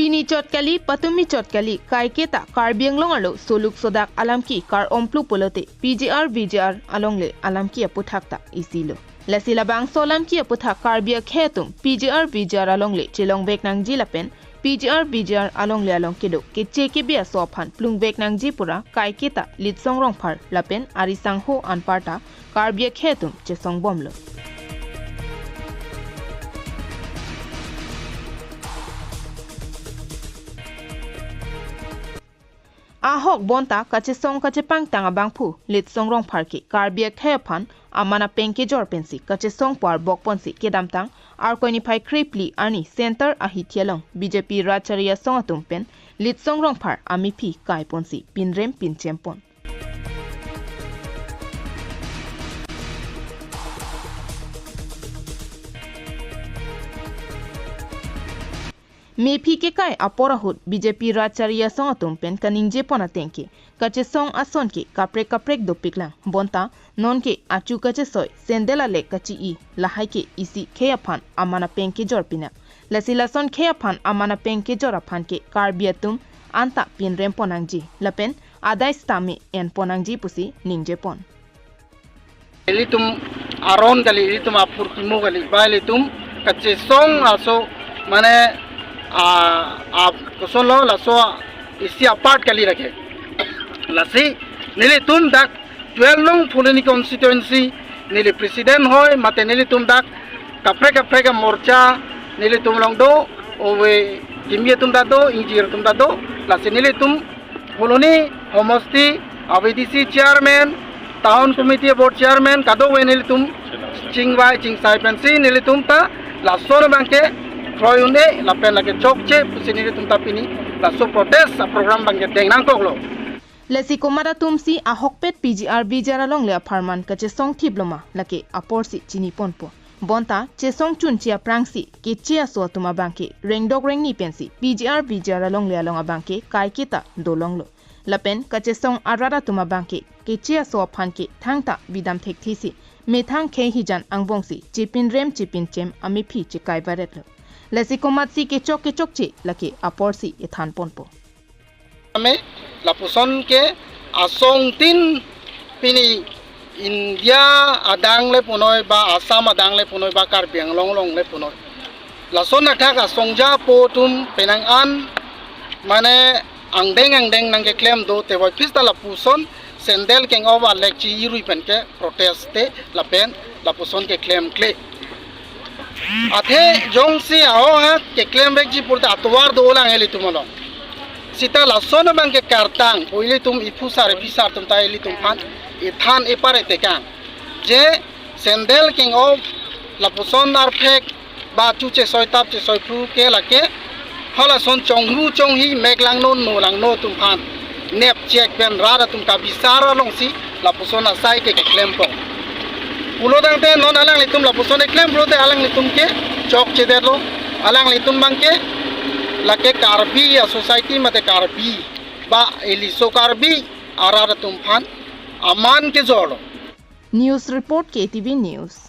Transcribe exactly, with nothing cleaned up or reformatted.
Pini chot kali, patumi chot kali, kaiketa Karbi Anglong arlo soluk sodak alamki kar-omplu pulote P G R V G R alongle alamki aputhak ta isilo. Lasi labangso alamki aputhak Karbi akhei atum P G R V G R alongle chelongvek nangji lapen P G R V G R alongle along kedo keche kebe aso aphan plungvek nangji pura kaiketa Litsong Rongphar lapen ari sangho anparta Karbi akhei atum chesongbomlo. Ahok bonta kachesong kachepangtang abangphu Litsong Rongphar ke Karbi akhei aphan aman apeng kejor pensi kachesong puar bokponsi kedamtang Arkoi niphai krephli arni Center ahithi along B J P Rat Chari Asong atum pen Litsong Rongphar amephi kaiponsi pinrem pinchempon. Mephi kekai apor ahut B J P Rat Chari Asong atum pen kaningjepon ateng ke kachesong ason ke kaprek kaprek dopiklang. Bonta nonke achu kachesoi sandal alek kachi-i lahai ke isi khei aphan aman apeng kejor pinak. Lasi lason khei aphan aman apeng kejor aphan ke Karbi atum anta pinrempon nangji lapen adai sitame enpon nangji pusi ningjepon. Ilitum aron kali, ilitum apurtimo kali, ba ilitum kachesong aso mane a, a, kosonlo laso isi apart kali lake. Lasi nelitum dak twelve nong Phuloni constituency neli president hoi mate nelitum dak kaprek kaprek amorcha nelitum along do, ove kimi atum ta do, ingjir atum ta do, lasi nelitum Phuloni homosti a V D C chairman, town committee board chairman kadokave nelitum chingvai chingsai pensi nelitum ta lason abangke kroi un-e lapen lake chokche pusi nelitum ta pini laso protest a program abangke deng nangkoklo. Lasi komat atumsi ahokpet P G R V G R alongle apharman kachesong thip loma lake aporsi chiniponpo. Bonta chesong chunche aphrangsi keche aso atum abangke rengdok rengni pensi P G R V G R alongle along abangke kaiketa dolonglo. Lapen kachesong arat atum abangke keche aso aphan ke thangta bidam thekthesi methang khei hijan angbongsi chepinrem chepinchem amephi chekai varetlo. Lasi komatsi kechok kechokche lake aporsi ethanponpo. Ame lapuson ke asongtin pini India adang le punoi ba Assam adang le punoi ba Karbi Anglong along le punoi. Lason athak asongja apo atum penang an mane angdeng angdeng nangkeklem do tevoi pista lapuson sandal keng-ov alek chi-i rui penke protest te lapen lapuson keklem kle. Athe jongsi aho ha keklem vekji pulote atovar dolang ilitum along. Sita lason abangke kartang, pu ilitum iphusar iphisar atum ta ilitum aphan ethan epare tekang. Je sandal keng-ov lapuson arphek ba chu chesoi tap chesoi phru ke lake halason chonghu chonghi mek langno no langno atum aphan nep chek pen rat atum kabisar alongsi lapuson asai ke keklempo. Pulotangte non alanglitum lapuson eklem pulote alanglitum ke chokchedetlo. Alanglitum abangke lake Karbi a society mate Karbi ba iliso Karbi arat atum aphan aman kejorlo. News report K T V News.